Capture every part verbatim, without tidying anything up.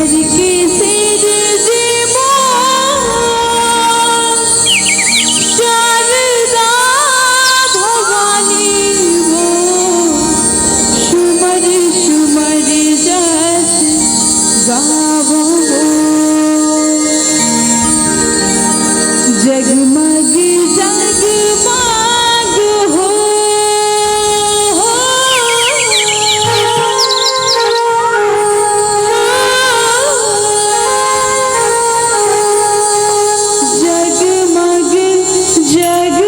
के सिरजे मोर शारदा भवानी वो, सुमर सुमर जस गावो वो। जगमग जगमग हो, जगमग जगमग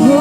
हो।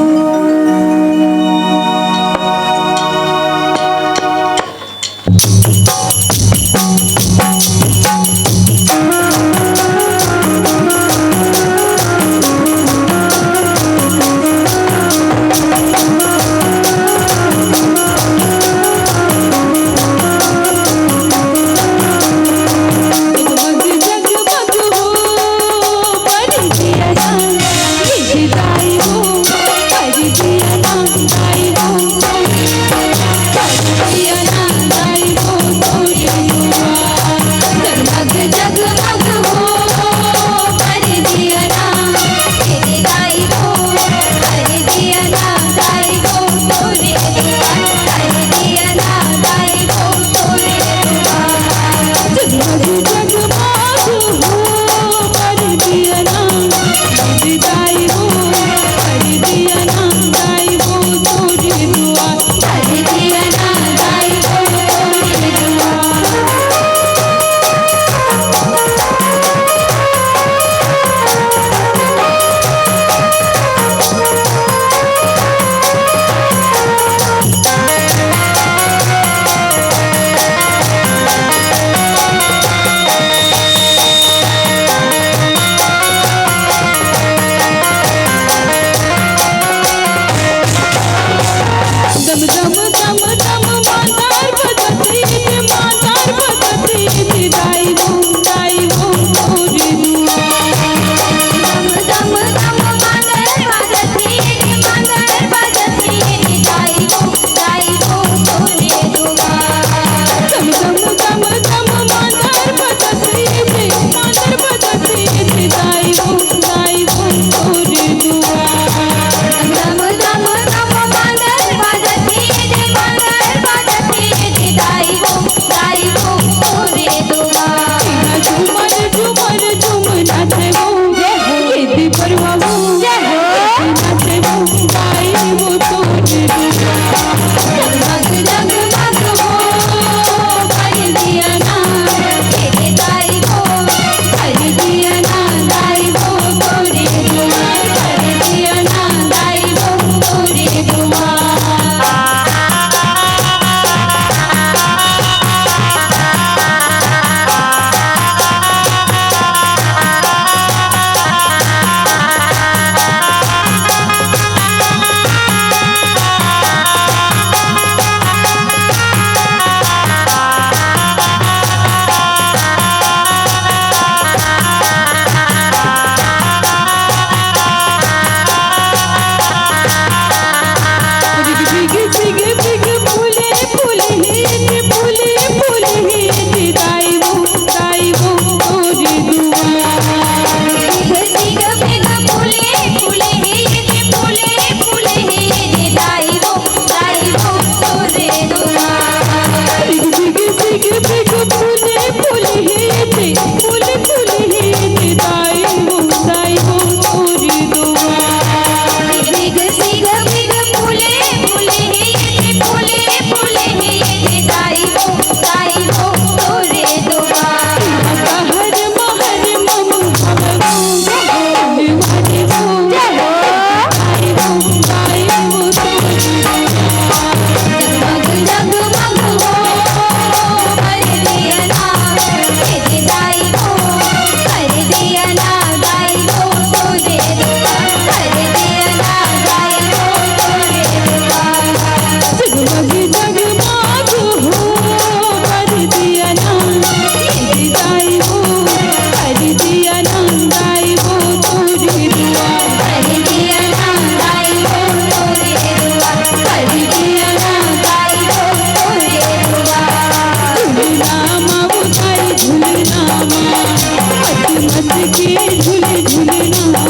के झूले झूलना माँ।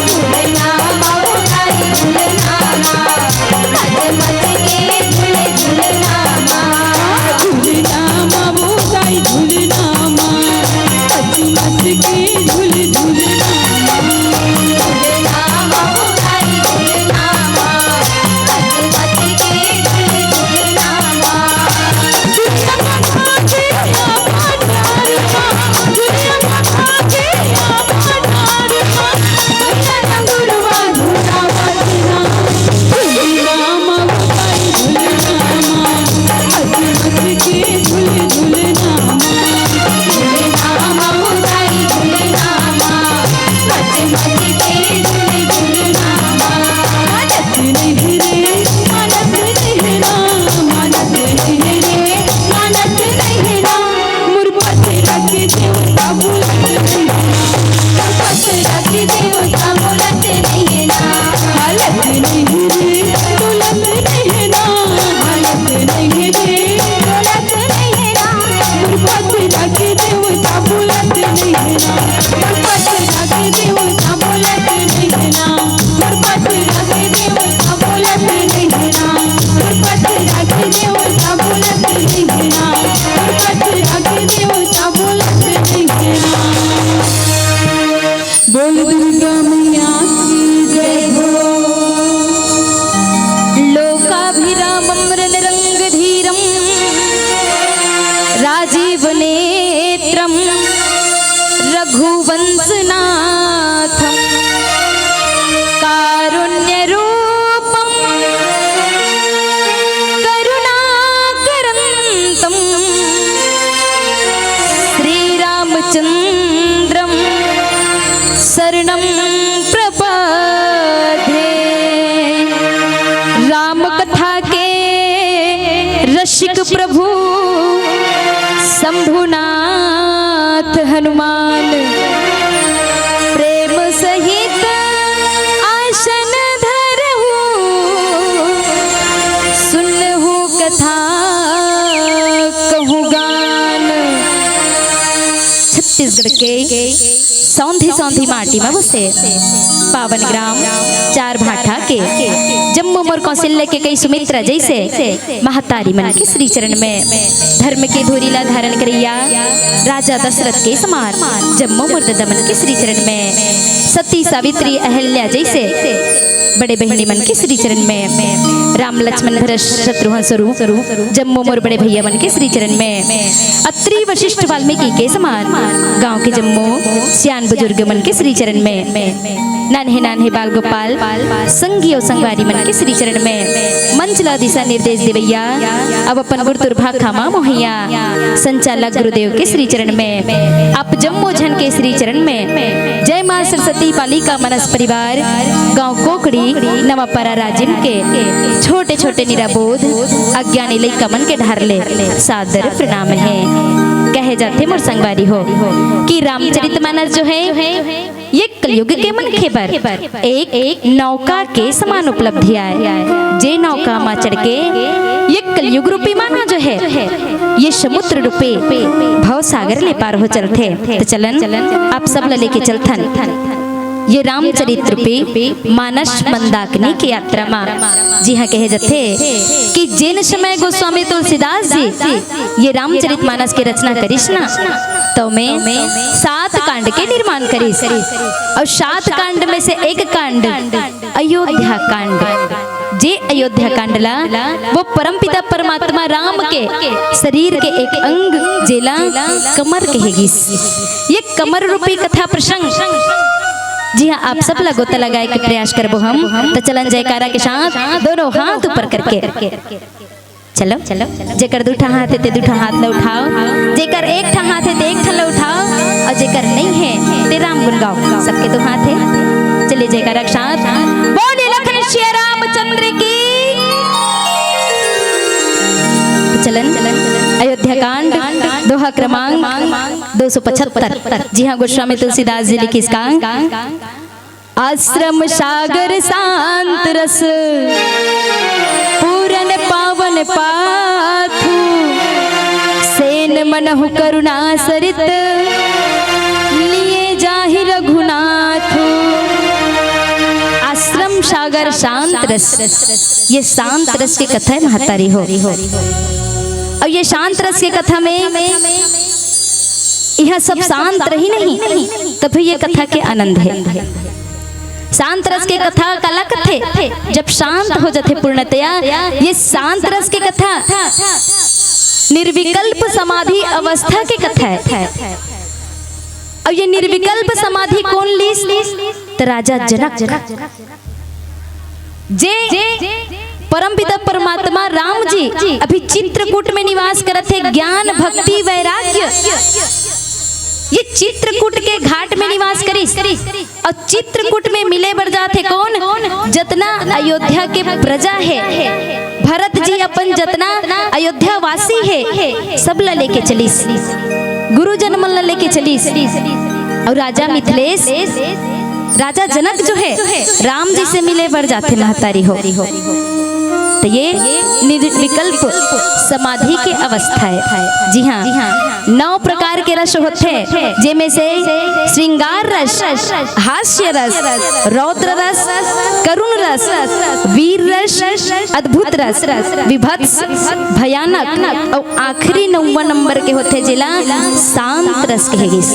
झूलना माँ, ओ ताई झूलना माँ। मच मच के झूले झूलना माँ। झूलना माँ, ओ ताई झूलना माँ। मच मच के झूले झूलना माँ। झूलना माँ, ओ ताई झूलना माँ। मच मच के झूले झूलना माँ। बोल दुर्गा मैया की जय हो। लोकाभिरामं रणरंगधीरं राजीवनेत्रं रघुवंशनाथं कारुण्यरूपं करुणाकरन्तं श्रीरामचन्द्रं शरणं प्रपद्ये। राम कथा के रसिक प्रभु शंभुनाथ हनुमान प्रेम सहित आसन धरहु, सुनहु कथा कहूँ गान। छत्तीसगढ़ के सौंधी सौंधी माटी में बसे पावन ग्राम चार भाठा के जम्मो मोर कौशल्या के कई सुमित्रा जैसे महतारी मन के श्री चरण में, धर्म के धूरी ला धारण करैया राजा दशरथ के समान जम्मो मोर ददा मन के श्री चरण में, सती सावित्री अहल्या जैसे बड़े बहिनी मन के श्री चरण में, राम लक्ष्मण भरत शत्रुघ्न स्वरूप जम्मो मोर बड़े भैया मन के श्री चरण में, अत्रि वशिष्ठ वाल्मीकि के समान गांव के जम्मो सियान बुजुर्ग मन के श्री चरण में, नान्हे नान्हे बाल गोपाल संगी अउ संगवारी मन के श्री चरण में, मंच ला दिशा निर्देश देवैया अब अपन गुरतुर भाखा मा मोहैया संचालक गुरुदेव के श्री चरण में, आप जम्मो झन के श्री चरण में, जय माँ सरस्वती बालिका मानस परिवार गांव कोकड़ी नवापारा राजिम के छोटे छोटे निराबोध अज्ञानी लइका मन के डहर ले सादर प्रणाम हे। कहे जाथे मोर संगवारी हो कि रामचरित मानस जो है ये कलयुग के मनखे बर एक नौका के समान उपलब्धि आय, जे नौका मा चढ़ के ये कलयुग रूपी मानव जो है ये समुद्र रूपी भव सागर ले पार हो चलथे। त चलन आप सब ला लेके चलथन ये रामचरित रूपी मानस मंदाकिनी के यात्रा मा। जी हाँ, कहे जथे कि जेन समय गोस्वामी तुलसीदास जी ये रामचरित मानस के रचना करिस ना, त ओमे सात कांड के निर्माण करिस, अउ सात कांड में से एक कांड अयोध्या कांड, जे अयोध्या कांड ला वो परमपिता परमात्मा राम के शरीर के एक अंग जेला कमर कहे गिस। ये कमर रूपी कथा प्रसंग, जी हाँ, आप सब ला गोता लगाए के प्रयास करबो हम। तो चलन जयकारा के साथ दोनों हाथ ऊपर करके चलो, चलो, जेकर दू ठा हाथ हे ते दू ठा हाथ ला उठाओ, जेकर एक ठा हाथ हे ते एक ठा ला उठाओ, अउ जेकर नहीं हे ते राम गुण गाओ। सबके दो हाथ हे, चलिए जयकारा के साथ बोलिए लखन सिया रामचंद्र की। चलन अयोध्या कांड दोहा क्रमांक दो सौ पचहत्तर। जी हाँ, गोस्वामी तुलसीदास जी लिखिस का आश्रम सागर शांत रस पूरन पावन पाथु। सेन मनहु करुणा सरित लिए रघुनाथ। आश्रम सागर शांत रस, ये शांत रस के कथा हे महतारी हो। अउ ये शांत रस के कथा में इहाँ सब शांत रही नहीं, तभी ये कथा के आनंद हे। शांत रस के कथा काला कथे? जब शांत हो जाथे पूर्णतया। ये शांत रस के कथा निर्विकल्प समाधि अवस्था के कथा हे। अउ ये निर्विकल्प समाधि कोन लीस? त राजा जनक। जे परमपिता परमात्मा राम जी अभी चित्रकूट में निवास करत हे, ज्ञान, भक्ति, वैराग्य, ये चित्रकूट के घाट में निवास करिस। अउ चित्रकूट में मिले बर जाथे कोन? जतना अयोध्या के प्रजा हे, भरत जी अपन जतना अयोध्या वासी हे, सब ला लेके चलिस, गुरुजन मन ला लेके चलिस। अउ राजा मिथिलेश, राजा जनक जो हे, राम जी से मिले बर जाथे महतारी हो। त ये निर्विकल्प समाधि के अवस्था हे। जी हाँ, नौ प्रकार के रस होथे, जेमे से श्रृंगार रस, हास्य रस, रौद्र रस, करुण रस, वीर रस, अद्भुत रस, विभत्स, भयानक, अउ आखिरी नौवा नंबर के होथे, जेला शांत रस कहे गिस।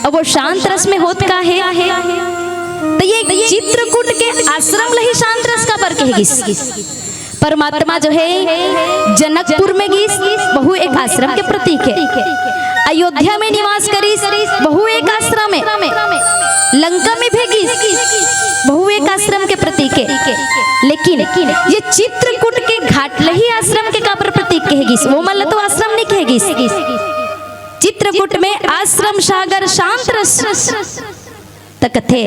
अब वो शांत रस में होत का हे? त ये चित्रकूट के आश्रम ल ही शांत रस काबर कहे गिस? परमात्मा जो हे जनकपुर में गिस, वहू एक आश्रम के प्रतीक हे। अयोध्या में निवास करिस, वहू एक आश्रम हे। लंका में भी गिस, वहू एक आश्रम के प्रतीक हे। लेकिन ये चित्रकूट के घाट ल ही आश्रम के काबर प्रतीक कहे गिस? वो मन ल तो आश्रम नहीं कहे गिस। चित्रकूट में आश्रम सागर शांत रस। त कथे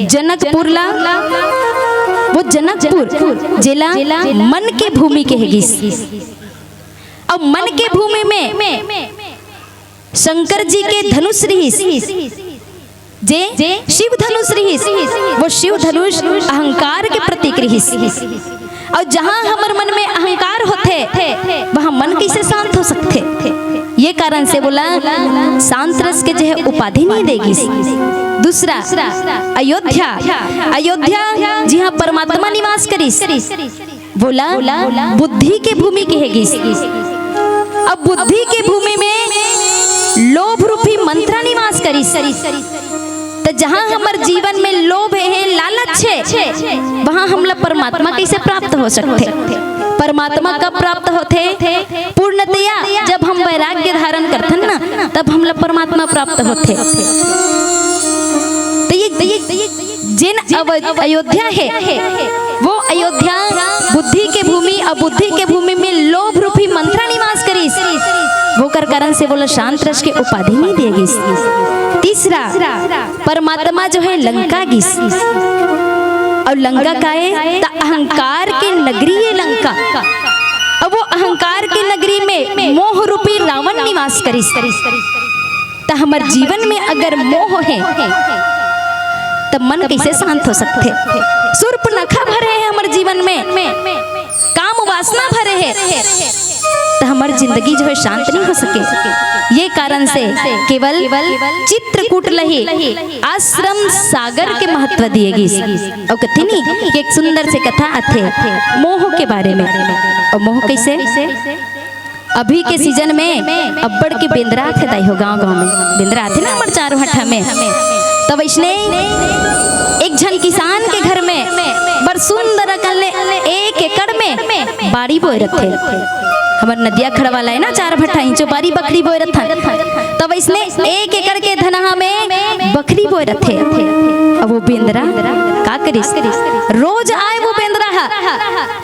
जनकपुर ला, वो जनकपुर जेला मन के भूमि कहे गिस। अब मन के भूमि में शंकर जी के धनुष रिहिस, जे शिव धनुष रिहिस, वो शिव धनुष अहंकार के प्रतीक रिहिस। अउ जहाँ हमर मन में अहंकार होथे, वहाँ मन कइसे शांत हो सकथे? ये कारण से बोला, शांत रस के जो हे उपाधि नहीं दे गिस। दूसरा, अयोध्या, अयोध्या जिहाँ परमात्मा निवास करिस, बोला, बुद्धि के भूमि कहे गिस। अब बुद्धि के भूमि में लोभ रूपी मंथरा निवास करिस। त जहाँ हमर जीवन में लोभ हे, लालच हे, वहाँ हमला परमात्मा कइसे प्राप्त हो सकथे? परमात्मा कब प्राप्त होथे? पूर्णतया जब हम वैराग्य धारण करथन ना, तब हमला परमात्मा प्राप्त होथे। त ये, त ये जेन अव-, अयोध्या हे, वो अयोध्या बुद्धि के भूमि, अउ बुद्धि के भूमि में लोभ रूपी मंथरा निवास करिस, वोकर कारण से बोला शांत रस के उपाधि नहीं दे गिस। तीसरा, परमात्मा जो हे लंका गिस, अउ लंका का हे? त अहंकार के नगरी हे लंका। अब वो अहंकार के नगरी में मोह रूपी रावण निवास करिस। त हमर जीवन में अगर मोह हे, त मन कइसे शांत हो सकथे? सूर्पनखा भरे हे हमर जीवन में, काम वासना भरे हे, त हमर जिंदगी जो हे शांत नहीं हो सके। ये कारण से केवल चित्रकूट ल ही आश्रम सागर के महत्व दिए गिस। अउ कथे नहीं कि एक सुंदर से कथा आथे मोह के बारे में। अउ मोह कइसे? अभी के सीजन में अब्बड़ के बेंदरा आथे दाई हो, गांव-गांव में बेंदरा आथे ना हमर चार भाठा में। त वइसने एक झन किसान के घर में बड़ सुंदर अकन ले एक एकड़ में बाड़ी बोए रथे। हमर नदिया खड़वाला हे ना, चार भाठा इंचो बाड़ी बखरी बोए रथन। त वइसने एक एकड़ के धनहा में बखरी बोए रथे। अब वो बेंदरा का करिस? रोज आए वो बेंदरा ह,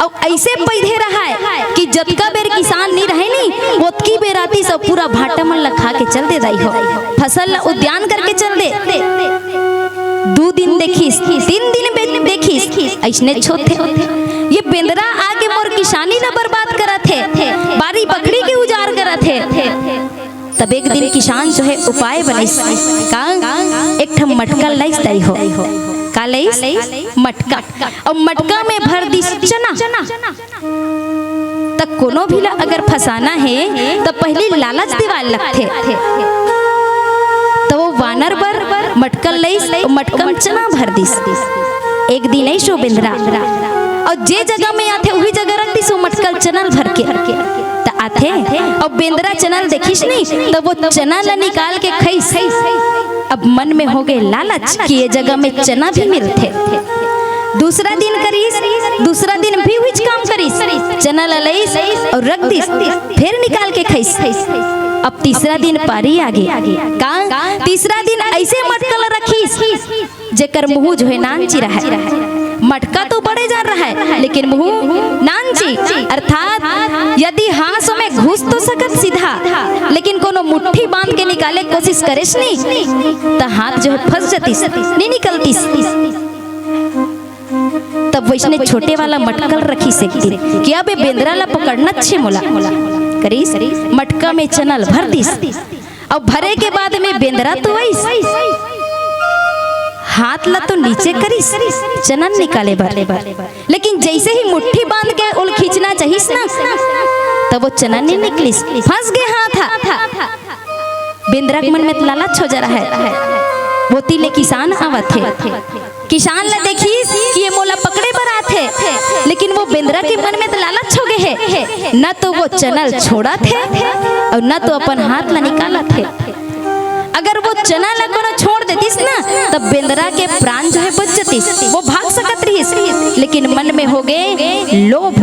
अउ अइसे पइधे रहय कि जतका बेर किसान नी रहय नी, ओतकी बेर आतिस अउ पूरा भांटा मन ल खा के चल दे दाई हो, फसल ल उद्यान करके चल दे। दू दिन देखिस, तीन दिन बे-, देखिस, अइसने छोथे। ये बेंदरा आके मोर किसानी ल बर्बाद करत हे, बारी बखरी के उजार करत हे। तब एक दिन किसान जो हे उपाय बनइस, का? एक ठन मटका लइस दाई हो। का लइस? मटका। अउ मटका में भर दिस चना। त कोनो भी ला अगर फंसाना हे, त पहिली लालच दिवाय लगथे। त वो पानर बर मटका लइस, अउ मटका म चना भर दिस। एक दिन अइस ओ बेंदरा, अउ जे जगह में आथे, उही जगह रख दिस ओ मटका ल चना ल भर के। त आथे, अउ बेंदरा चना ल देखिस नहीं, त वो चना ल निकाल के खइस। अब मन में हो गए लालच कि ये जगह में चना भी मिलथे। दूसरा दिन करिस, दूसरा दिन भी उहीच काम करिस, चना ल लइस अउ रख दिस, फेर निकाल के खइस। अब तीसरा दिन पारी आगे। का? तीसरा दिन अइसे मटका ल रखिस, जेकर मुंह जो है नानची रहय। मटका तो बड़े जान रहय, लेकिन मुंह नानची, अर्थात यदि हाथ में घुस तो सकत सीधा, लेकिन कोनो मुट्ठी बांध के निकाले के कोशिश करिस नहीं, त हाथ जो है फंस जतिस, नहीं निकलतिस। तब वइसने छोटे वाला मटका ल रखिस एक दिन कि अब ए बेंदरा ला पकड़ना छे मोला। करिस, मटका में चना ल भर दिस। अउ भरे के बाद में बेंदरा तो अइस, हाथ ला तो नीचे करिस चना ल निकाले बर, लेकिन जइसे ही मुट्ठी बांध के ओला खींचना चाहिस ना, तब वो चना नहीं निकलिस, फंस गे हाथ हा। बेंदरा के मन में त लालच हो जा रहय। ओती ले किसान आवत हे। किसान ला देखिस कि ये मोला पकड़े बर आत हे, लेकिन वो बेंदरा के मन में त लालच हो गए हे, न तो वो चना ल छोड़त हे अउ न तो अपन हाथ ला निकालत हे। अगर वो चना ला कोनो छोड़ देतिस ना, तब बेंदरा के प्राण जो है बच जतिस, वो भाग सकत रहिस। लेकिन मन में हो गए लोभ,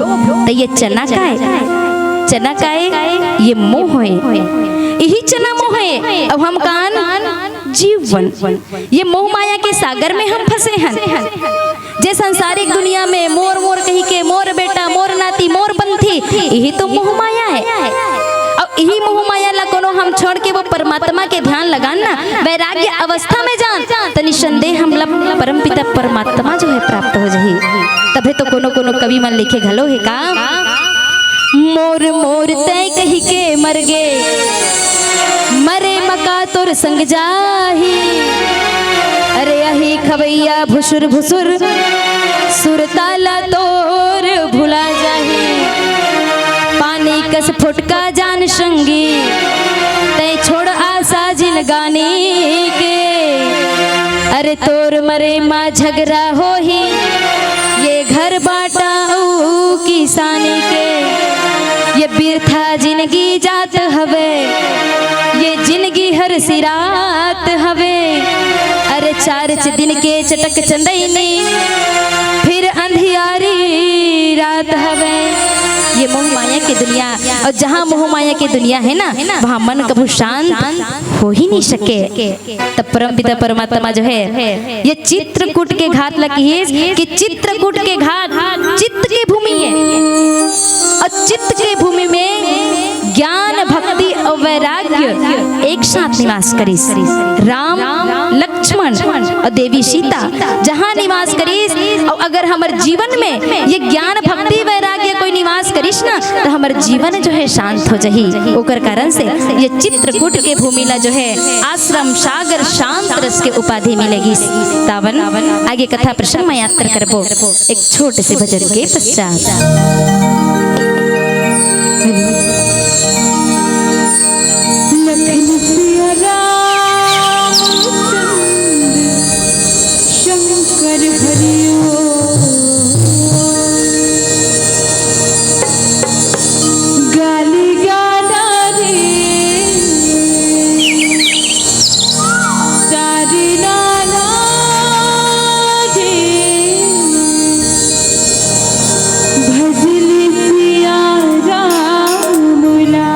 त ये चना काय, चना काय, ये मोह हे, इही चना मोह हे। अब हम कान जीवन, ये मोह माया के सागर में हम फंसे हन। जे संसारिक दुनिया में मोर मोर कही के, मोर बेटा, मोर नाती, मोर पंथी, इही तो मोह माया हे। अउ इही मोह माया ला कोनो हम छोड़ के वो परमात्मा के ध्यान लगान ना, वैराग्य अवस्था में जान, त निसंदेह हमला परमपिता परमात्मा जो है प्राप्त हो जाही। तभे तो कोनो कोनो कवि मन लिखे घलो हे का, मोर मोर तय कही के मर गे, मरे मका तोर संग जाही। अरे अही खवैया भुसुर भुसुर, सुरताला तोर भुला जाही। पानी कस फोटका जान संगी, तय छोड़ आशा जिनगानी के। अरे तोर मरे मा झगरा होही, ये घर बांटा अउ किसानी के। ये बिरथा जिनगी जात हवे, ये जिनगी हर सिरात हवे। अरे चार च दिन के चटक चंदैनी, फिर अंधियारी रात हवे। ये मोह माया के दुनिया, अउ जहाँ मोह माया के दुनिया हे ना, वहाँ मन कभू शांत हो ही नहीं सके। तब परमपिता परमात्मा जो है, ये चित्रकूट के घाट ला किहिस कि चित्रकूट के घाट चित्त के भूमि हे, अउ चित्त के भूमि में ज्ञान, भक्ति अउ वैराग्य एक साथ निवास करिस। राम, लक्ष्मण अउ देवी सीता जहाँ निवास करिस, अउ अगर हमर जीवन में ये ज्ञान, भक्ति, वैराग्य कोई निवास करिस ना, त हमर जीवन जो है शांत हो जाही। ओकर कारण से ये चित्रकूट के भूमि ला जो है आश्रम सागर शांत रस के उपाधि मिले गिस। तावन आगे कथा प्रसंग में यात्रा करबो एक छोटे से भजन के पश्चात। लखन सिया रामचंद्र शंकर हरिओ। गाली गाना रे, सारी नाना रे, भजली सिया राम ला।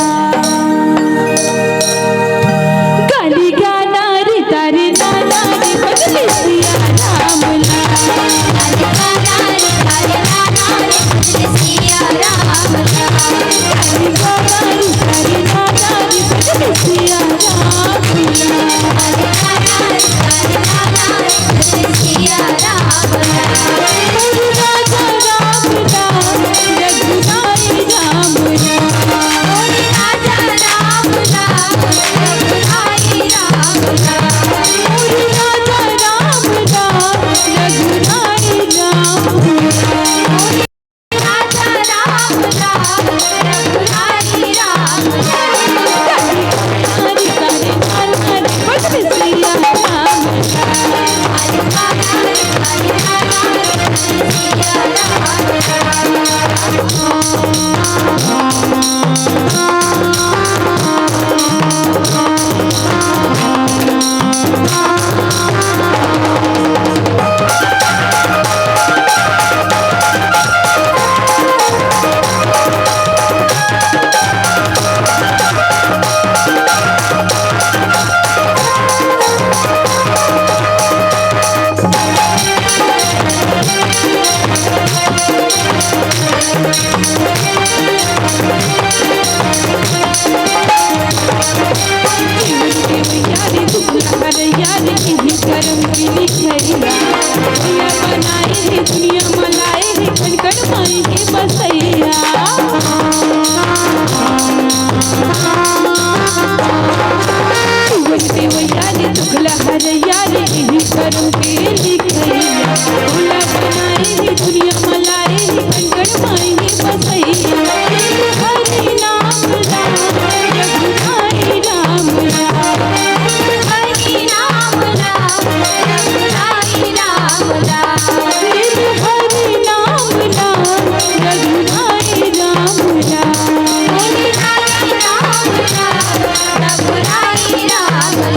हरैया रे इही करम के लिखैया, भोला बनाए हे दुनिया म लाए हे, कण कण माई हे बसैया। हरि नाम राम रघुराई राम राम। हरि नाम राम रघुराई राम राम। हरि नाम राम रघुराई राम राम। हरि नाम राम रघुराई राम राम। हरि नाम राम रघुराई राम राम।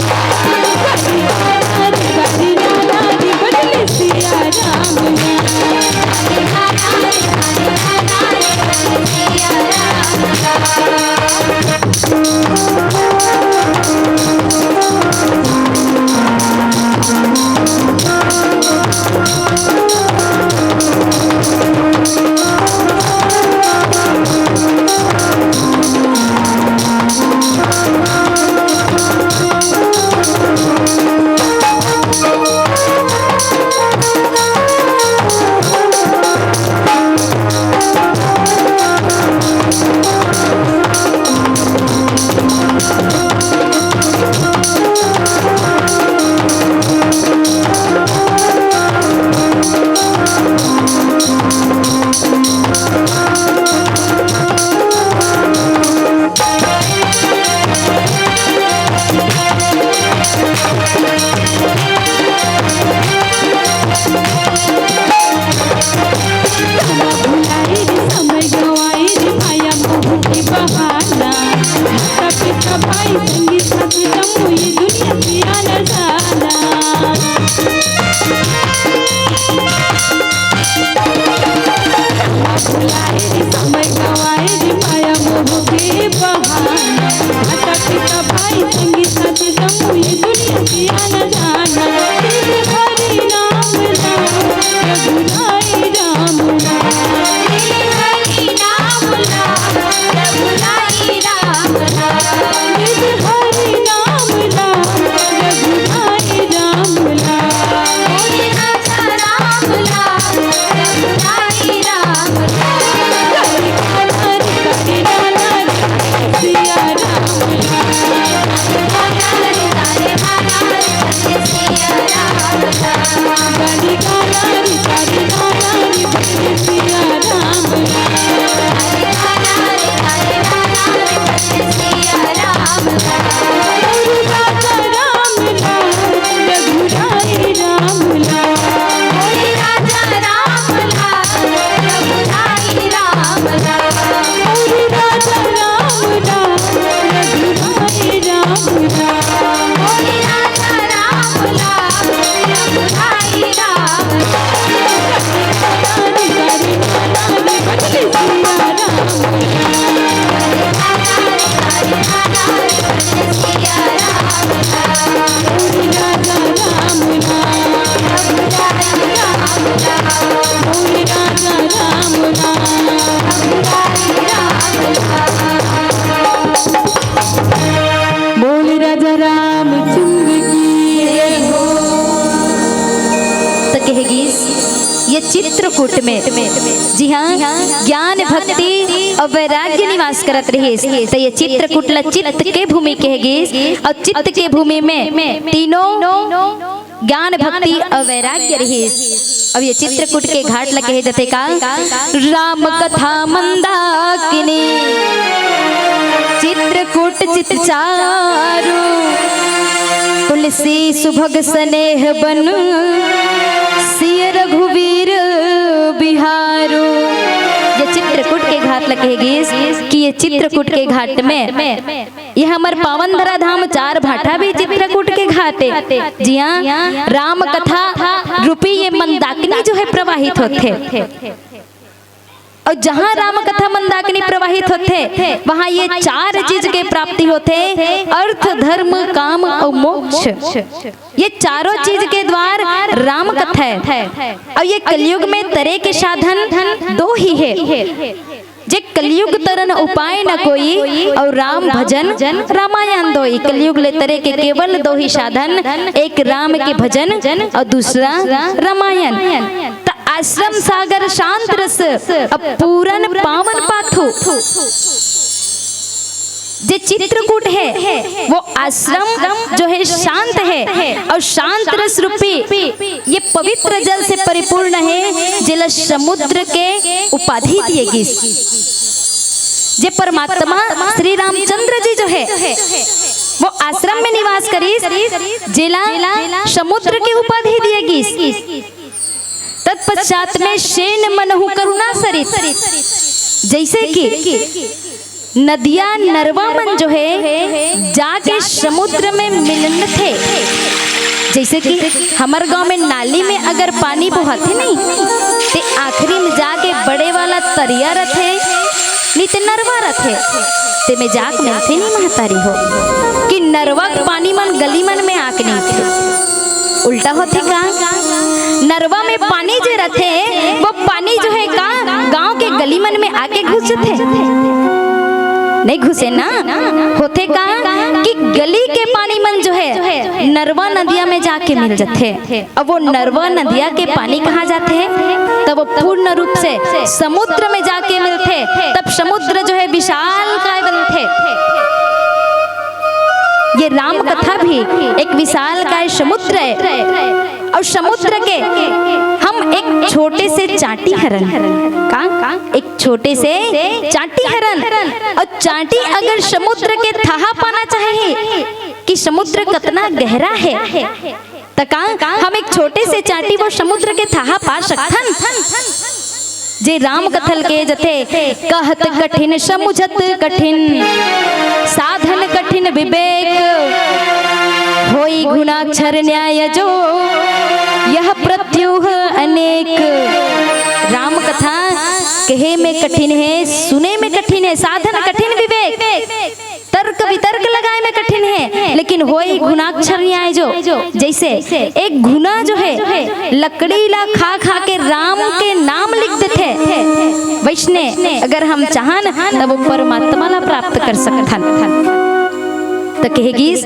समय गवाए रे माया मोह के बहाना, माता पिता भाई संगी साथी जम्मो ये दुनिया से आना जाना। भुलाए रे समय गवाए रे माया मोह के बहाना, माता पिता भाई संगी साथी जम्मो ये दुनिया से आना जाना। हरि नाम राम रघुराई राम राम। हरि नाम राम रघुराई राम राम। हरि नाम राम रघुराई राम राम। हरि नाम राम राम रघुराई राम राम। हरि नाम राम राम सिया राम राम। बोल राजा रामचंद्र की जय हो। त कहे गीस, ये चित्रकूट में, जी हाँ, ज्ञान, भक्ति अउ वैराग्य निवास करत रहिस। त ये चित्रकूट ल चित्त के भूमि कहे गीस, अउ चित्त के भूमि में तीनों ज्ञान, भक्ति अउ वैराग्य रहिस। अब ये चित्रकूट के घाट ल कहे जथे का, राम कथा मंदाकिनी, चित्रकूट चित चारु, तुलसी सुभग सनेह बन, सिय रघुवीर बिहारु। ये चित्रकूट के घाट ल कहे गीस कि ये चित्रकूट के घाट में ये हमर पावन धरा धाम चार भाठा भी चित्रकूट के घाट हे। जिहाँ राम कथा रूपी ये मंदाकिनी जो है प्रवाहित होथे। अउ जहाँ राम कथा मंदाकिनी प्रवाहित होथे, वहाँ ये चार चीज के प्राप्ति होथे, अर्थ, धर्म, काम अउ मोक्ष। ये चारों चीज के द्वार राम कथा हे। अउ ये कलयुग में तरे के साधन दो ही हे। जे कलयुग तरन उपाय न कोई, अउ राम भजन रामायण दोई। कलयुग ले तरे के केवल दो ही साधन, एक राम के भजन अउ दूसरा रामायण। त आश्रम सागर शांत रस, अब पूरन पावन पाथू। जे चित्रकूट हे, वो आश्रम जो हे शांत हे अउ शांत रस रूपी ये पवित्र जल से परिपूर्ण हे, जेला समुद्र के उपाधि दिए गिस। जे परमात्मा श्री रामचंद्र जी जो हे, वो आश्रम में निवास करिस, जेला समुद्र के उपाधि दिए गिस। तत्पश्चात में सेन मनहु करुणा सरित, जइसे कि नदिया नरवा मन जो हे जाके समुद्र में मिलथे। जइसे कि हमर गांव में नाली में अगर पानी बोहाथे नहीं, ते आखिरी में जाके बड़े वाला तरिया रथे, नहीं ते नरवा रथे, ते में जाके मिलथे नहीं महतारी हो, कि नरवा के पानी मन गली मन में आके मिलथे। उल्टा होथे का? नरवा में पानी जे रथे, वो पानी जो हे का गांव के गली मन में आके घुस जथे? नहीं घुसे ना। होथे का कि गली के पानी मन जो हे नरवा नदिया में जाके मिल जथे। अब वो नरवा नदिया के पानी कहाँ जाथे? तब वो पूर्ण रूप से समुद्र में जाके मिलथे। तब समुद्र जो हे विशाल काय बनथे। ये राम कथा भी एक विशाल काय समुद्र हे। अउ समुद्र के हम एक छोटे से चांटी हरन। का? एक छोटे से चांटी हरन। अउ चांटी अगर समुद्र के थाहा पाना चाहे कि समुद्र कतना गहरा हे, त का हम एक छोटे से चांटी वो समुद्र के थाहा पा सकथन? जे राम कथा ल कहे जथे, कहत कठिन समुझत कठिन, साधन कठिन विवेक, होई गुणाक्षर न्याय जो, यह प्रत्यूह अनेक। राम कथा कहे में कठिन हे, सुने में कठिन हे, साधन कठिन विवेक, तर्क वितर्क लगाए में कठिन हे, लेकिन होई गुणाक्षर न्याय जो, जइसे एक घुना जो हे लकड़ी ला खा खा के राम के नाम लिख देथे, वइसने अगर हम चाहन तब वो परमात्मा ला प्राप्त कर सकथन। त कहे गिस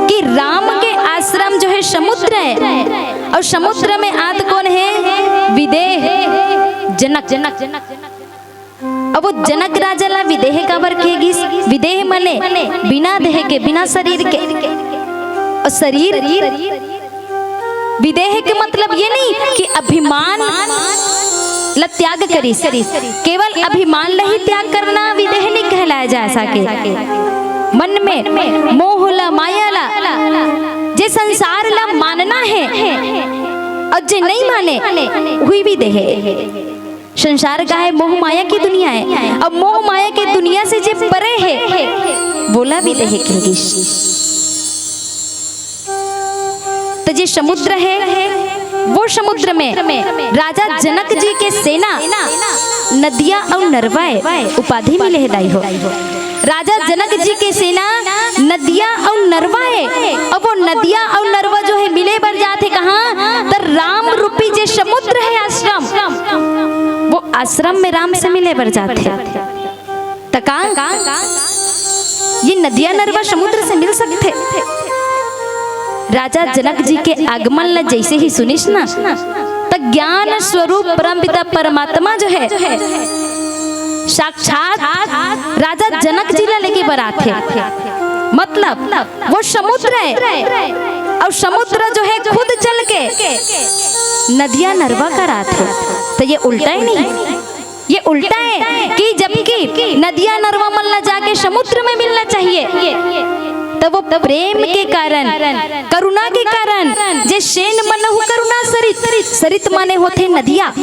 कि राम के आश्रम जो हे समुद्र हे, अउ समुद्र में आत कोन हे? विदेह, जनक। अब वो जनक राजा ला विदेह काबर कहे गिस? विदेह माने बिना देह के, बिना शरीर के। अउ शरीर, विदेह के मतलब ये नहीं कि अभिमान ला त्याग करिस, केवल अभिमान ला ही त्याग करना विदेह नहीं कहलाए जा सके। मन में मोह ला, माया ला, जे संसार ला मानना हे अउ जे नहीं माने, उही विदेह हे। संसार का हे, मोह माया के दुनिया हे। अब मोह माया के दुनिया से जे परे हे, वोला विदेह कहे गिस। त जे समुद्र हे, वो समुद्र में राजा जनक जी के सेना नदिया अउ नरवा हे, उपाधि मिले हे दाई हो। राजा जनक जी के सेना नदिया अउ नरवा हे। अब वो नदिया अउ नरवा जो हे मिले बर जाथे कहाँ? त राम रूपी जे समुद्र हे आश्रम, वो आश्रम में राम से मिले बर जाथे। त का ये नदिया नरवा समुद्र से मिल सकथे? राजा जनक जी के आगमन ला जइसे ही सुनिस ना, त ज्ञान स्वरूप परमपिता परमात्मा जो हे, साक्षात राजा जनक जी ला लेके बर आथे। मतलब वो समुद्र हे, अउ समुद्र जो हे खुद चल के नदिया नरवा कराथे। त ये उल्टा हे नहीं? ये उल्टा हे कि जबकि नदिया नरवा मन ला जाके समुद्र में मिलना चाहिए, त वो प्रेम के कारण, करुणा के कारण, जे सेन मनहु करुणा सरित, सरित माने होथे नदिया,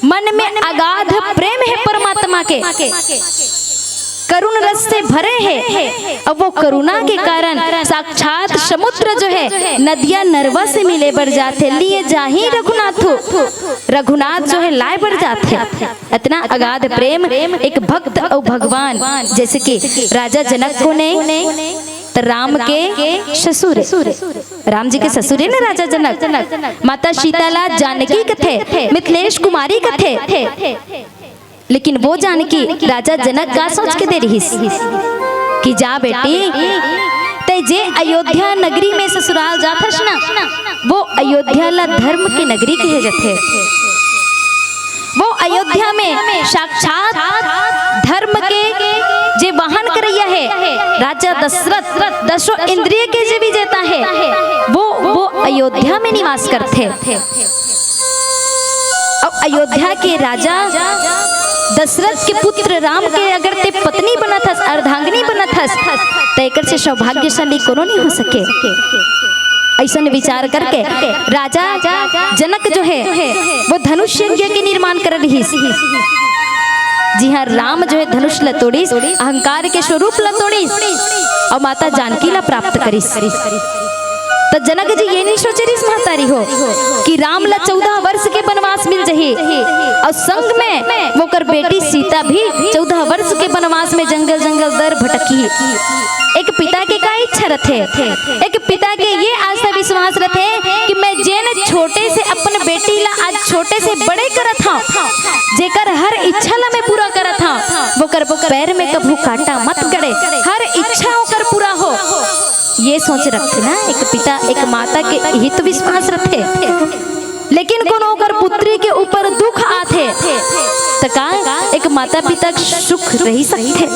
मन में अगाध प्रेम हे परमात्मा के, करुण रस से भरे हे। अब वो करुणा के कारण साक्षात समुद्र जो हे नदिया नरवा से मिले बर जाथे, लिए जाही रघुनाथो। रघुनाथ जो हे लाए बर जाथे। इतना अगाध प्रेम एक भक्त अउ भगवान, जइसे कि राजा जनक कोन हे, त राम के ससुर हे। राम जी के ससुर हे ना राजा जनक। माता सीता ला जानकी कथे, मिथिलेश कुमारी कथे। लेकिन वो जानकी राजा जनक का सोच के दे रिहिस कि जा बेटी, तैं जे अयोध्या नगरी में ससुराल जाथस ना, वो अयोध्या ला धर्म के नगरी कहे जथे। वो अयोध्या में साक्षात धर्म के जे वाहन करैया हे, राजा दशरथ, दसों इंद्रिय के जे विजेता हे, वो वो अयोध्या में निवास करथे। अब अयोध्या के राजा दशरथ के पुत्र राम के अगर ते पत्नी बनत हस, अर्धांगिनी बनत हस, त एकर से सौभाग्यशाली कोनो नहीं हो सके। ऐसन विचार करके राजा जनक जो है, वो धनुष यज्ञ के निर्माण कर रहिस, जिहाँ राम जो है धनुष ल तोड़िस, अहंकार के स्वरूप ल तोड़िस और माता जानकी ल प्राप्त करिस। त जनक जी ये नहीं सोचे रिहिस महतारी हो कि राम ल चौदह वर्ष के वनवास मिल जही और संग में ओकर बेटी सीता भी चौदह वर्ष के वनवास में जंगल जंगल दर भटकी। एक पिता के का इच्छा रथे, एक पिता के ये आशा विश्वास रथे कि मैं जेन छोटे से अपन बेटी ला आज छोटे से बड़े करत हूँ, जेकर हर इच्छा ला मैं पूरा करत हूँ, वो कर वो कर पैर में कभू कांटा मत गड़े, हर इच्छा ओकर पूरा हो। ये सोच रखथे ना एक पिता एक माता के, यही तो विश्वास रथे। लेकिन कोनो ओकर पुत्री के ऊपर दुख आथे, त का एक माता पिता के सुख रही सकथे?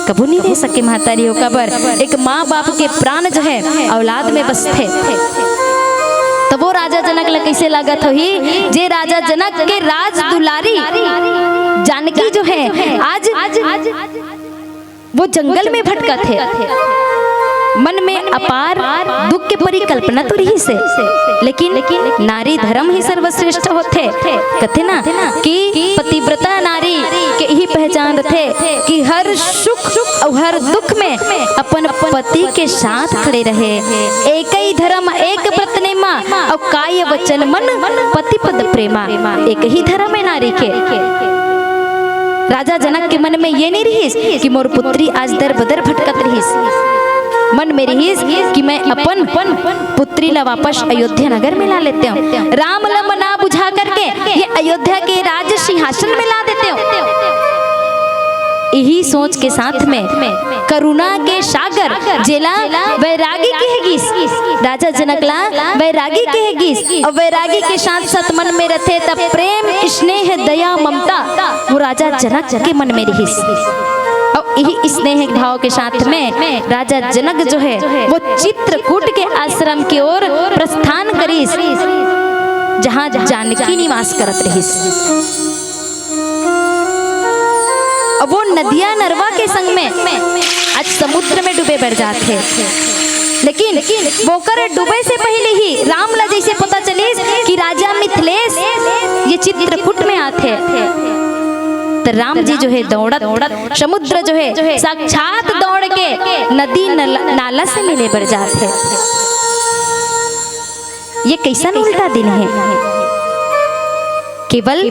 कभू नहीं रह सके महतारी हो, काबर एक माँ बाप के प्राण जो है औलाद में बसथे। तब वो राजा जनक ल कैसे लागत होही, जे राजा जनक के राज दुलारी जानकी जो है आज वो जंगल में भटकत हे, मन में अपार दुख के परिकल्पना तो रहिस हे, लेकिन नारी धर्म ही सर्वश्रेष्ठ होथे। कथे ना कि पतिव्रता नारी के ही पहचान रथे कि हर सुख और हर दुख में अपन पति के साथ खड़े रहे। एक ही धर्म एक व्रत नेमा और काय वचन मन पति पद प्रेमा। एक ही धर्म है नारी के। राजा जनक के मन में ये नहीं रहिस कि मोर पुत्री आज दर बदर भटकत रहिस। मन में रहिस कि मैं अपन पुत्री ला वापस अयोध्या नगर में ला लेते हूँ। राम लम ना बुझा करके ये अयोध्या के राज सिंहासन में ला देते हूँ। यही सोच के साथ में करुणा के सागर जेला वैरागी कहे गिस, राजा जनक ला वैरागी कहे गिस। और वैरागी के साथ साथ मन में रथे तब प्रेम, स्नेह, दया, ममता वो राजा जनक के मन में रहिस। और यही स्नेह भाव के साथ में राजा जनक जो है वो चित्रकूट के आश्रम की ओर प्रस्थान करिस, जहाँ जानकी निवास करत रहिस। अब वो नदिया नरवा के संग में आज समुद्र में डूबे बर जात हे, लेकिन वोकर डूबे से पहले ही राम ला जैसे पता चलिस कि राजा मिथिलेश ये चित्रकूट में आत हे, तो राम जी जो है दौड़त समुद्र जो है साक्षात दौड़ के नदी नल-, नाला से मिले बर जात हे। ये कैसन उल्टा दिन है? केवल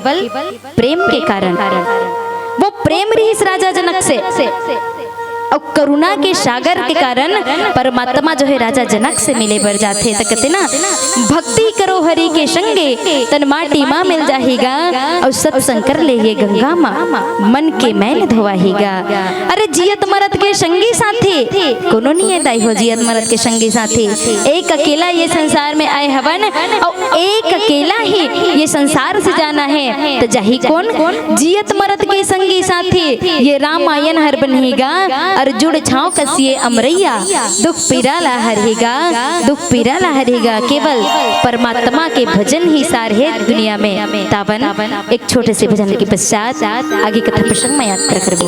प्रेम के कारण। वो प्रेम रहिस राजा जनक से, और करुणा के सागर के कारण परमात्मा जो है राजा जनक से मिले बर जाथे। त कथे ना, भक्ति करो हरि के संगे, तन माटी मा मिल जाही गा, और सत्संग कर ले ये गंगा मा, मन के मैल धोवाही गा। अरे जियत मरत के संगी साथी, कोनो नहीं है दाई हो जियत मरत के संगी साथी। एक अकेला ये संसार में आए हवन, और एक अकेला ही ये संसार से जाना है, त जाही कौन? जियत मरत के संगी साथी, ये रामायण हर बनही गा, और जुड़ छाँव कस ये अमरैया, दुख पीरा ला हरही गा, दुख पीरा ला हरही गा। केवल परमात्मा के भजन ही सार है दुनिया में। तावन एक छोटे से भजन के पश्चात आगे कथा प्रसंग में यात्रा करबो।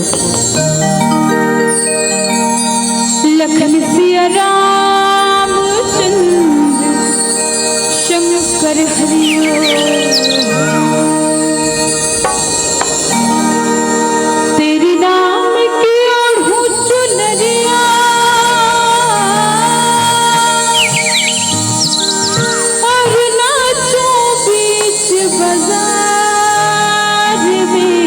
लखन सिया रामचंद्र शंकर हरिओ। तेरी नाम की ओढ़ूं चुनरिया और नाचूं बीच बाजार में।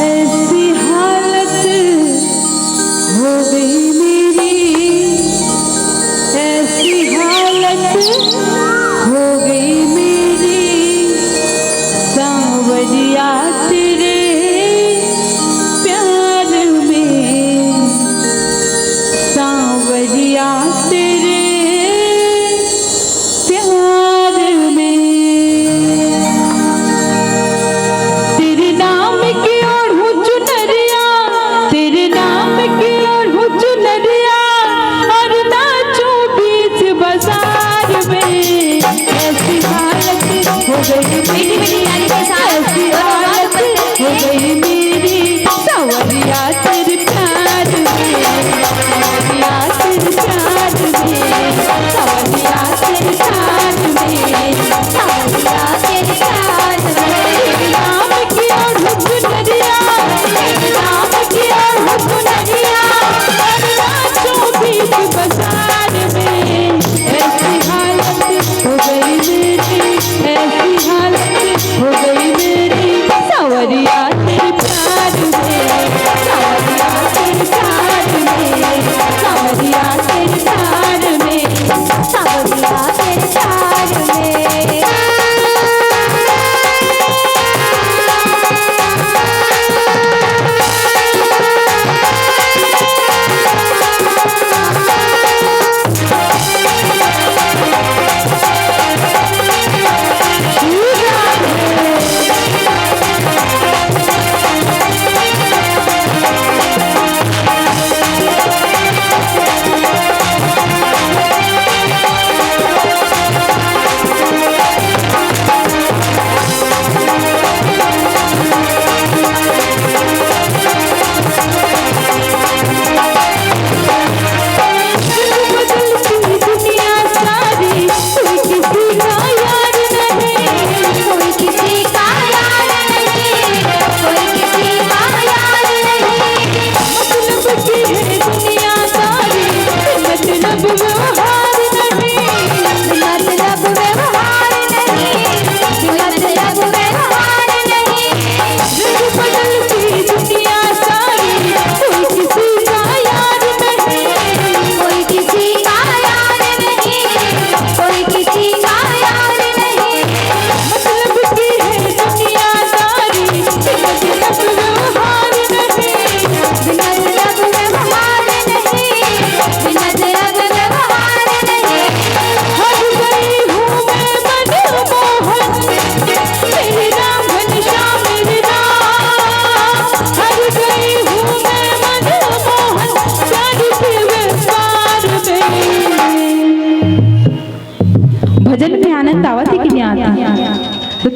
ऐसी हालत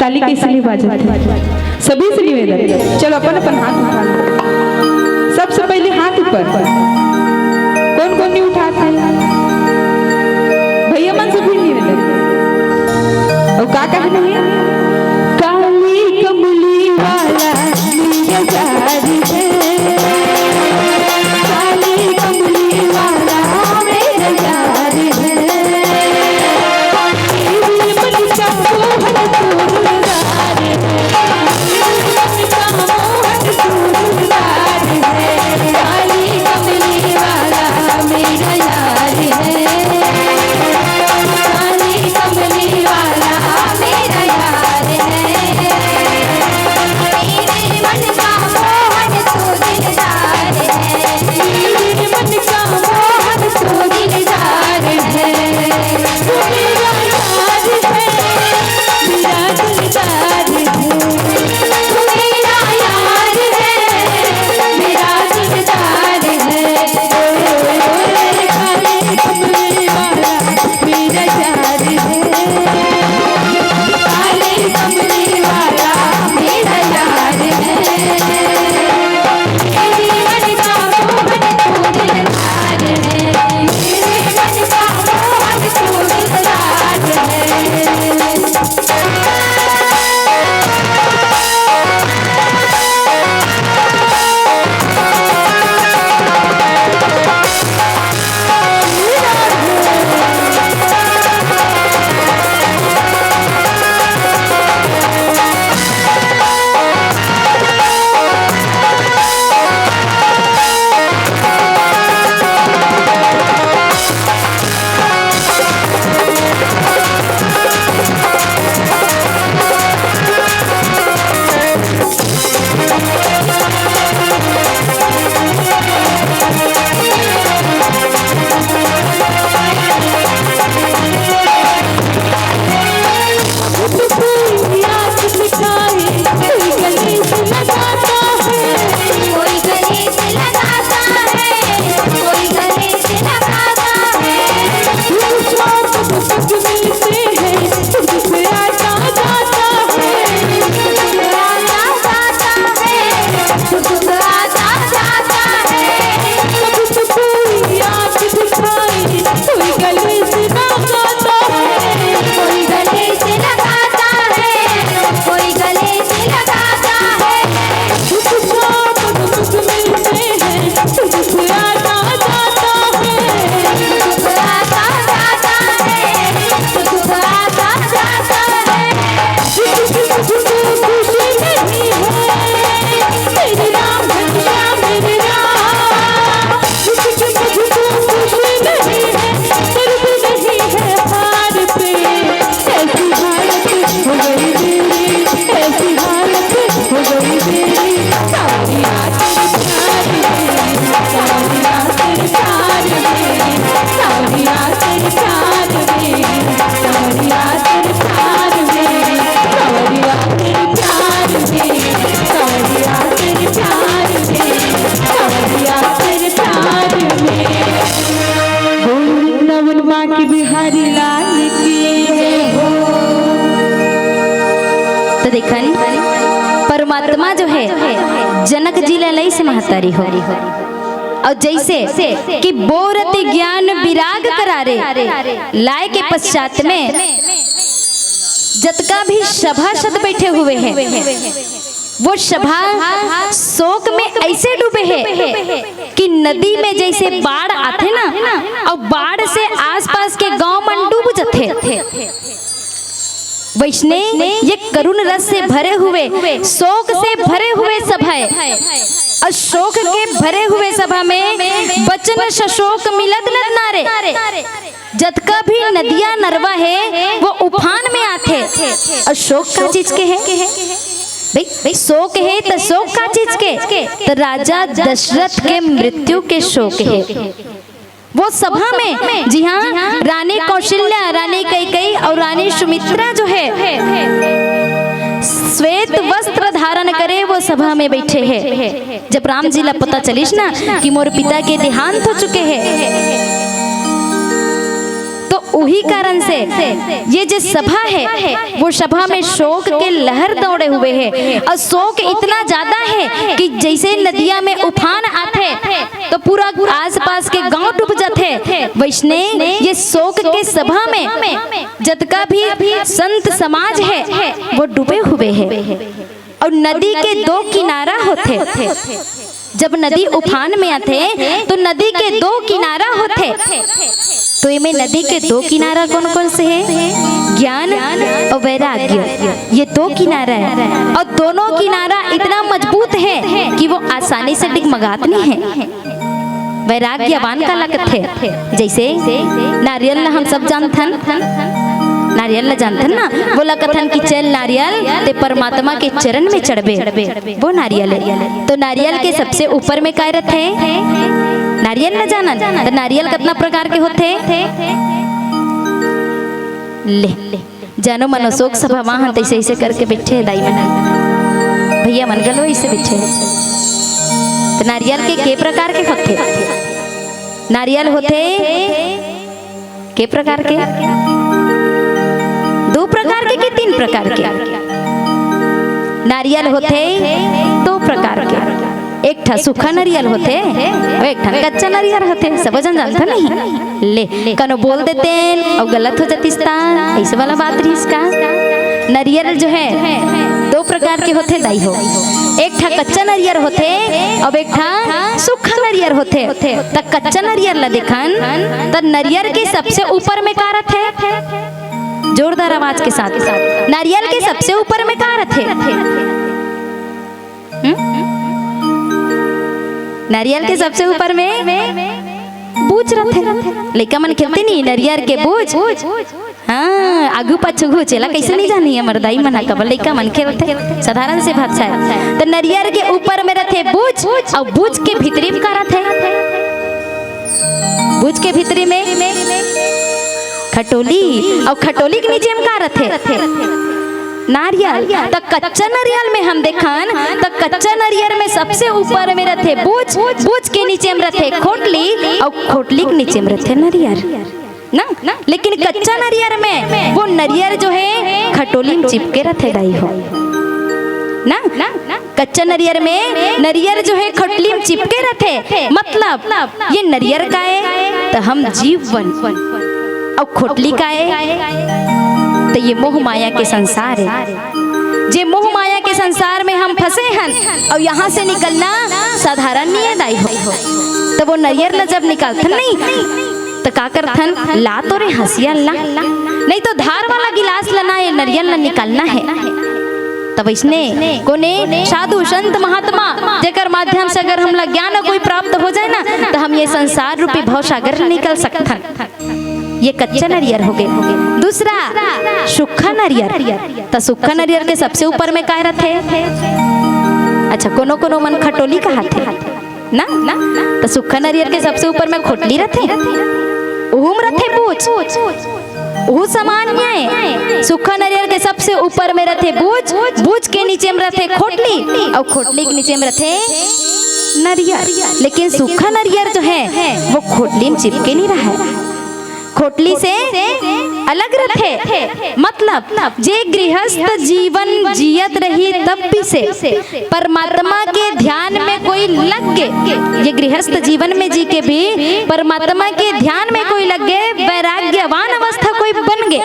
ताली कइसे नइ बाजत हे? सभी से निवेदन, चलो अपन अपन हाथ उठा लो। सबसे पहले हाथ ऊपर, कौन कौन नहीं उठात हे? भैया मन से भी निवेदन। अउ का कहना हे? काली कमली वाला मेरा यार है, काली कमली वाला मेरा यार है। वृंदावन माँ के बिहारी लाल की। त देखन, परमात्मा जो हे, जनक जी ला लइस महतारी हो, अउ जइसे कि बोरति ज्ञान बिराग करारे, लाय के पश्चात में जतका भी सभासद बइठे हुए हे, वो सभा शोक में अइसे डूबे हे कि नदी में जइसे बाढ़ आथे ना, अउ बाढ़ से आसपास के गांव मन डूब जथे। वइसने ये करुण रस से भरे हुए, शोक से भरे हुए सभा हे, अउ शोक के भरे हुए सभा में बचन सशोक मिलत नर नारे। जतका भी नदिया नरवा हे, वो उफान में आथे। अउ शोक का चीज के हे? भई, भई, शोक हे त शोक का चीज के? त राजा दशरथ के मृत्यु के शोक हे। वो सभा में, जिहां रानी कौशल्या, रानी कैकेयी अउ रानी सुमित्रा जो हे, श्वेत वस्त्र धारण करे वो सभा में बइठे हे। जब राम जी ला पता चलिस ना कि मोर पिता के देहांत हो चुके हे, तो उही कारण से ये जे सभा है, वो सभा में शोक के लहर दौड़े हुए है, और शोक इतना ज्यादा है कि जैसे नदिया में उफान आथे, तो पूरा आसपास के गांव डूब जाथे। वैसने ये शोक के सभा में जतका भी संत समाज है, वो डूबे हुए है। और नदी के दो किनारा होथे। जब नदी उफान में आथे, तो नदी के दो किनारा होथे। तो एमे नदी के दो किनारा कौन कौन से है? ज्ञान और वैराग्य, ये दो किनारा है। और दोनों किनारा इतना मजबूत है कि वो आसानी से डगमगात नहीं है। वैराग्यवान काला कथे? जैसे नारियल ला हम सब जानथन, नारियल ला जानथन ना, बोला कथन कि चल नारियल, ते परमात्मा के चरण में चढ़बे, वो नारियल है। तो नारियल के सबसे ऊपर में काय रथे? नारियल ला जानन? तो नारियल कितना प्रकार के होथे? ले, जानो मनो शोक सभा वाहन तैसे ऐसे करके बैठे हे दाई मन, भैया मन घलो ऐसे बैठे हे। तो नारियल के के प्रकार के होथे? नारियल होथे के प्रकार के? दो प्रकार के कि तीन प्रकार के? नारियल होथे दो प्रकार के। एक ठा सूखा नरियल होथे, अउ एक ठा कच्चा नरियल होथे। सब झन जानथन नहीं? ले, कनो बोल देतेन अउ गलत हो जातिस ता, ऐसे वाला बात रहिस का? नरियल जो है दो प्रकार के होथे दाई हो, एक ठा कच्चा नरियल होथे अउ एक ठा सूखा नरियल होथे। त कच्चा नरियल ला देखन, त नरियल के सबसे ऊपर में का रथे? जोरदार आवाज के साथ, नरियल के सबसे ऊपर में का रथे? हम्म? नारियल के सबसे ऊपर में बूच रथे। लइका मन खेलथे नहीं, नारियल के बूच। हाँ, आगू पाछू घूच, एला कैसे नहीं जानी हमर दाई मन ह, कब लइका मन खेलथे, साधारण से भाषा है। तो नारियल के ऊपर में रथे बूच, अउ बूच के भीतरी में का रथे? बूच के भीतरी में खटोली, अउ खटोली के नीचे में का रथे? नारियल। त कच्चा नारियल में हम देखन, त कच्चा नारियल में सबसे ऊपर में रथे बूच, बूच के नीचे में रथे खोटली, अउ खोटली के नीचे में रथे नारियल ना। लेकिन कच्चा नारियल में वो नारियल जो है खटोली में चिपके रथे दाई हो ना। कच्चा नरियर में नरियर जो है खटली में चिपके रथे, मतलब ये नरियर का है तो हम जीव बन, अउ खोटली का है तो ये मोह माया के संसार है। जे मोह माया के संसार में हम फंसे हन अउ यहाँ से निकलना साधारण नहीं है दाई हो। तो वो नरियर ला जब निकालथन नहीं तो का करथन, ला तो रे हंसिया ला, नहीं तो धार वाला गिलास ला ना, ये नरियर ला निकालना है। तब इसने कोने साधु संत महात्मा जेकर माध्यम से अगर हमला ज्ञान कोई प्राप्त हो जाए ना, तो हम ये संसार रूपी भव सागर ले निकल सकथन। ये कच्चा नरियर हो गए। दूसरा सूखा नरियर, तो सूखा नरियर के सबसे ऊपर में काय रथे? अच्छा, कोनो कोनो मन खटोली कहाथे ना, तो सूखा नरियर के सबसे ऊपर में खोटली रथे, उहू में रथे बूच। उहू समान न्याय, सूखा नरियर के सबसे ऊपर में रथे बूच, बूच के नीचे में रथे खोटली, अउ खोटली के नीचे में रथे नरियर। लेकिन सूखा नरियर जो है वो खोटली में चिपके नहीं रहा है, खोटली से अलग रथे। मतलब जे गृहस्थ जीवन जियत रही तब भी से परमात्मा के ध्यान में कोई लग गे, ये गृहस्थ जीवन में जी के भी परमात्मा के ध्यान में कोई लग गे, वैराग्यवान अवस्था कोई बन गे,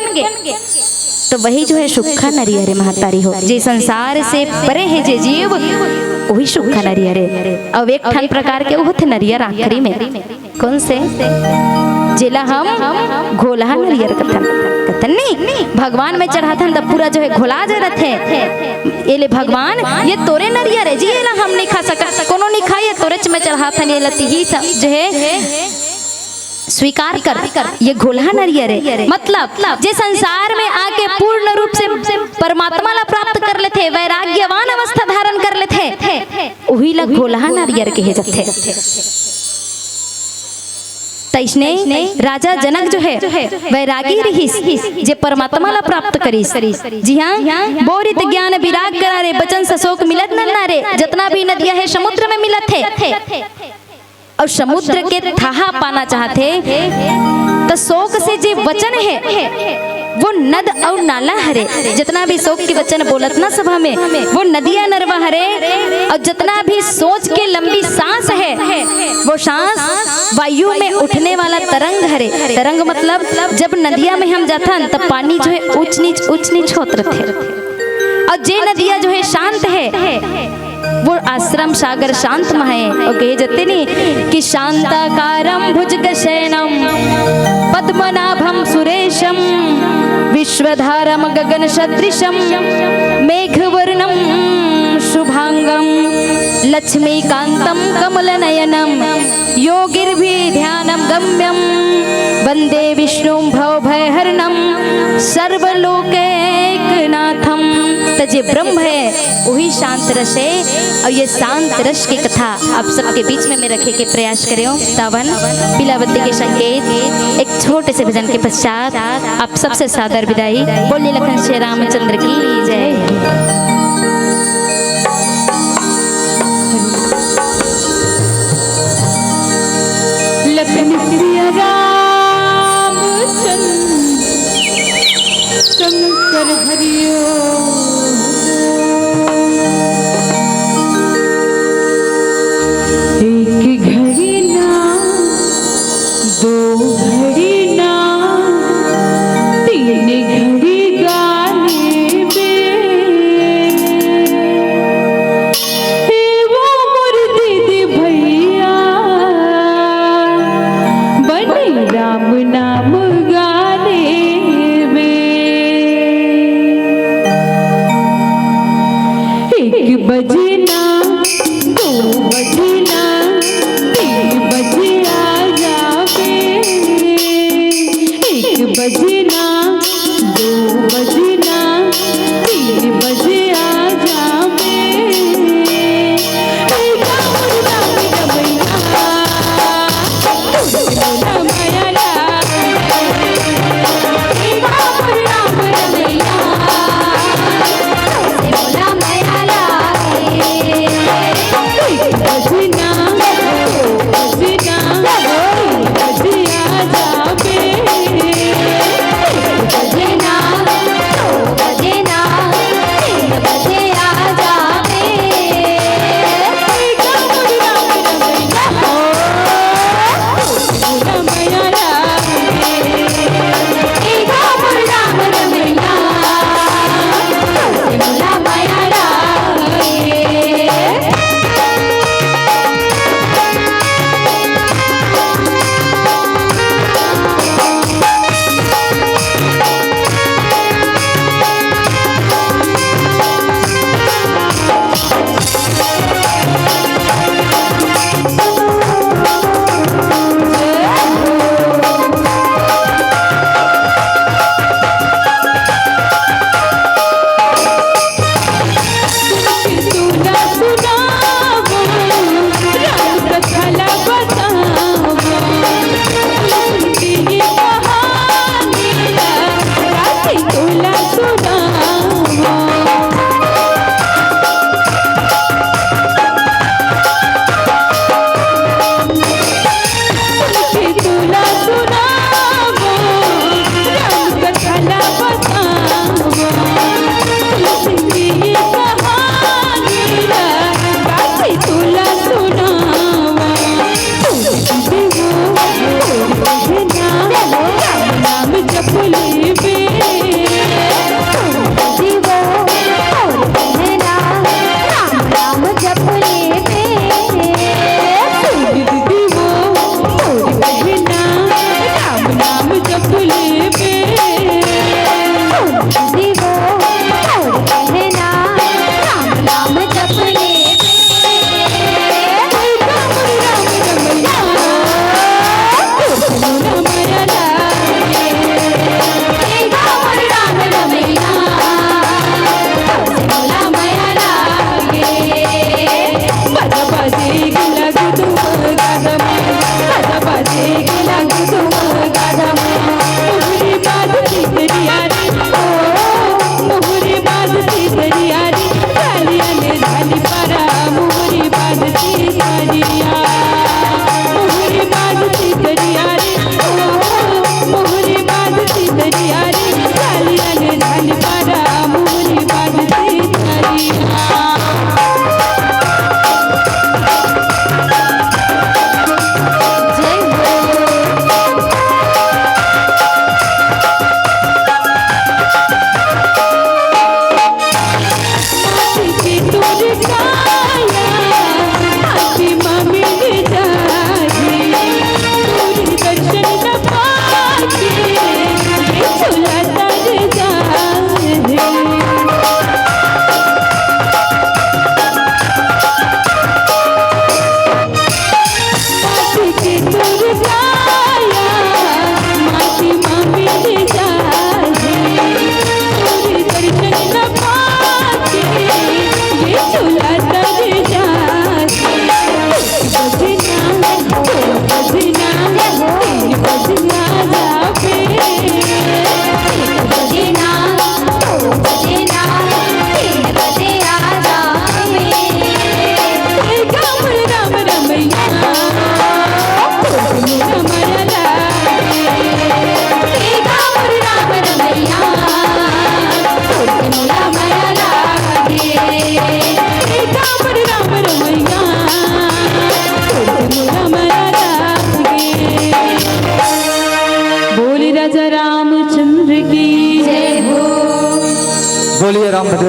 तो वही जो है सूखा नरियर हे महतारी हो। जे संसार से परे है जे जीव, वही सूखा नरियर हे। अउ एक ठन प्रकार के वो होथे नरियर आखिरी में, कौन से? जेला हम घोलहा नरियर कथन, कथन नहीं, भगवान में चढ़ाथन तब पूरा जो है घोला जे रथे। ये ले भगवान, ये तोरे नरियर हे जी, ये ला हम नहीं खा सकत, कोनो नहीं खाई, ये तोरेच में चढ़ाथन, ये ला तिही सब जो है स्वीकार कर, ये घोलहा नरियर हे। मतलब जे संसार में आके पूर्ण रूप से परमात्मा ला प्राप्त कर लेथे, वैराग्यवान अवस्था धारण कर लेथे, उही ला घोलहा नरियर कहे जाथे। तइसने राजा जनक जो है वैरागी रहिस, जे परमात्मा ला प्राप्त करिस। जी हाँ, बोरित ज्ञान विराग करा रे, बचन ससोक मिलत नन्ना रे। जतना भी नदिया है समुद्र में मिलत है, अउ समुद्र के थाह पाना चाहथे, त शोक से जे वचन हे, वो नद अउ नाला हरे। जितना भी शोक के वचन बोलत ना सभा में, वो नदिया नरवा हरे। अउ जितना भी सोच के लंबी सांस हे, वो सांस वायु में उठने वाला तरंग हरे। तरंग मतलब जब नदिया में हम जाथन, तब पानी जो हे ऊंच नीच, ऊंच नीच होत रथे। अउ जे नदिया जो हे शांत हे, वो आश्रम सागर शांत म हे। अउ कहे जते नी कि शांताकारं भुजगशयनं पद्मनाभं सुरेशं विश्वधारं गगन सदृशं मेघवर्णं शुभांगं लक्ष्मीकांतं कमलनयनं योगिर्भि ध्यानगम्यं वंदे विष्णुं भवभयहरणं सर्वलोकैकनाथं। त जे ब्रह्म हे, वही शांत रस हे। अउ ये शांत रस के कथा आप सबके बीच में मैं रखे के प्रयास करेंव। तावन पीलावती के संकेत, एक छोटे से भजन के पश्चात आप सबसे सादर विदाई। बोलिए लखन श्री रामचंद्र की जय। लखन सिया रामचंद्र शंकर हरिओ। एक घड़ी ना, दो घड़ी ना, तीन घड़ी गाने में राम भजो।